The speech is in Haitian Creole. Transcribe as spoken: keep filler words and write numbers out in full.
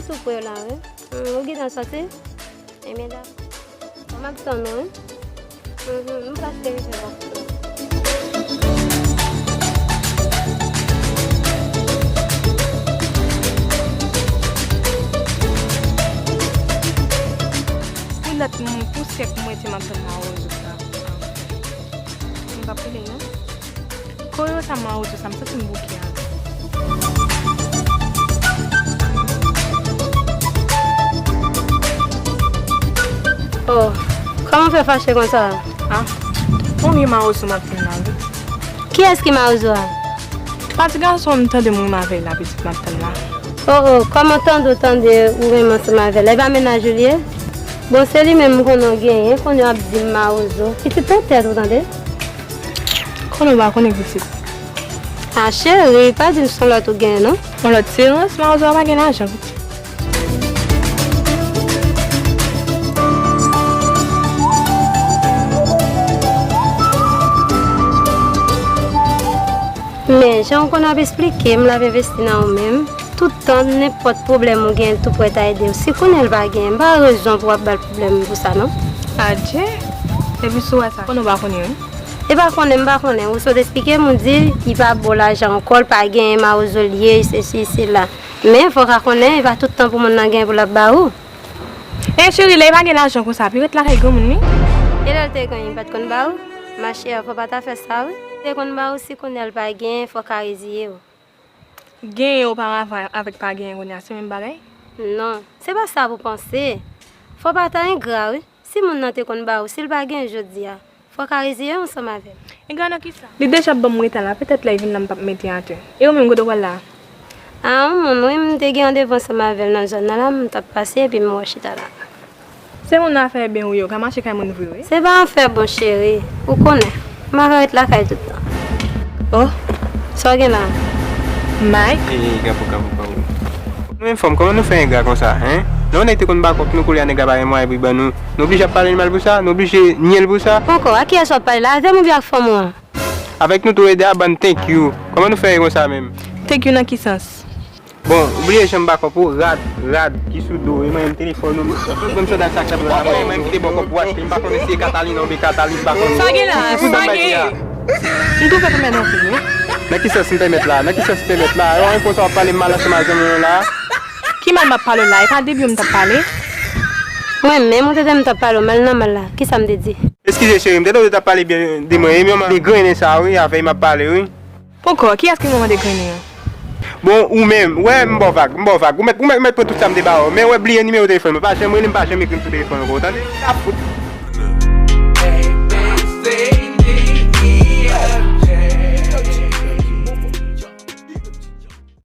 Tou pre la, wi. Hmm, ou gentan sòti? Ebyen, dakò. M ap tann ou, wi. Mhm, m pral rive bò kote w. Pou lòt moun, pou sèk mwen, se m ap tann mawozo sa. M p ap rele non. Koyo sa mawozo sa, m santi m bouke avè l. Oh, kòman w fè fache konsa? Ah, bon, gen mawozo m ap tann la, wi. Kiyès ki mawozo a? Pa ti gason m tande m renmen avè l la, pitit m ap tann la. Oh, oh, kòman tande w tande ou renmen ansanm avè l? E pa mennaj ou li ye? Bon, se li menm m konnen w genyen, konnen w ap di m mawozo. Pitit nan tèt ou tande. Konnen w pa konnen pitit. Ah, cheri, pa di m se yon lòt ou genyen, non. Yon lòt se rans, mawozo a pa gen lajan, pitit. Men, jan w konn ap esplike m, l ap envesti nan ou menm. Tout tan, nenpòt pwoblèm ou gen, l tou prèt a ede w. Si kounye a l pa gen, m pa wè rezon pou w ap ba l pwoblèm pou sa, non. Adje, epi si w wè sa, konnen w pa konnen, wi. E pa konnen, m pa konnen. Ou sot esplike m, ou di, li pa ba w lajan ankò, l pa genyen, mawozo l ye, sesi, sela. Men, fò w ka konnen, e pa tout tan pou moun nan gen pou l ap ba ou. E cheri, lè li pa gen lajan konsa, pi ret lakay granmoun li. E lè l te gen, li pa t konn ba ou? Machè, fò w pa ta fè sa, wi. Li te konn ba ou, si kounye a l pa gen, fò w ka reziye w. Genyen oparavan avèk pa genyen kounye a, se menm bagay? Non, se pa sa pou w panse. Fò w pa ta engra, wi. Si moun nan te konn ba ou, si l pa gen jodi a, fò w ka reziye w ansanm avè l. Engra nan kisa? Li deja ap ban m reta la, petèt lè l vin la m p ap mete atè. E ou menm, kote w pral la a? A, yon moun, wi, m te gen randevou ansanm avè l nan zòn nan la, m t ap pase epi m wè w chita la. Se moun nan afè byen ou ye, w ka mache kay moun vre, wi. Se pa afè bon, cheri. Ou konnen, m pa ka ret lakay tout tan. Oh, sa w gen la? Mike? Ey, ey, kapò, kapò, kapò. Nou menm fanm, kòman nou fè engra konsa, en? Lè yon nèg te konn ba kòb nou, koulye a nèg la pa gen mwayen pou l ban nou. Nou oblije ap pale l mal pou sa? Nou oblije nye l pou sa? Ankò, a kiyès w ap pale la? Avè m oubyen ak fanm ou an? Avèk nou toulède a, bann thank you. Kòman nou fè ye konsa menm? Thank you nan ki sans? Bon, ou bliye jan m ba kòb ou, rad, rad ki sou do, e mwen menm telefòn ou, tout bon sòda sa k ap la, mwen menm ki te ba w kòb pou w achte, m pa konnen si e Catalina oubyen Catalina, m pa konnen. Sa gen la, sa gen. M twouve pou mèt anpil, wi. Nan ki sans m pèmèt la? Nan ki sans m pèmèt la? Yon konsa w ap pale m mal ansanm ak zanmi w la? Ki mal m ap pale w la? E pa de byen m t ap pale? Mwen menm, ou te di m t ap pale w mal nan mal la. Ki sa m te di? Eskize cheri, m te tande w t ap pale byen de mwen. E manman degrennen sa wi, avè m ap pale wi. Poko, kiyès ki manman degrennen an? Bon, ou menm, wè m ba w vag, m ba w vag. Ou mèt, ou mèt, mèt pran tout sa m te ba w. Men wè bliye nimewo telefòn mwen. Pa janm rele m, pa janm ekri m sou telefòn ankò, ou tande? Ka fout.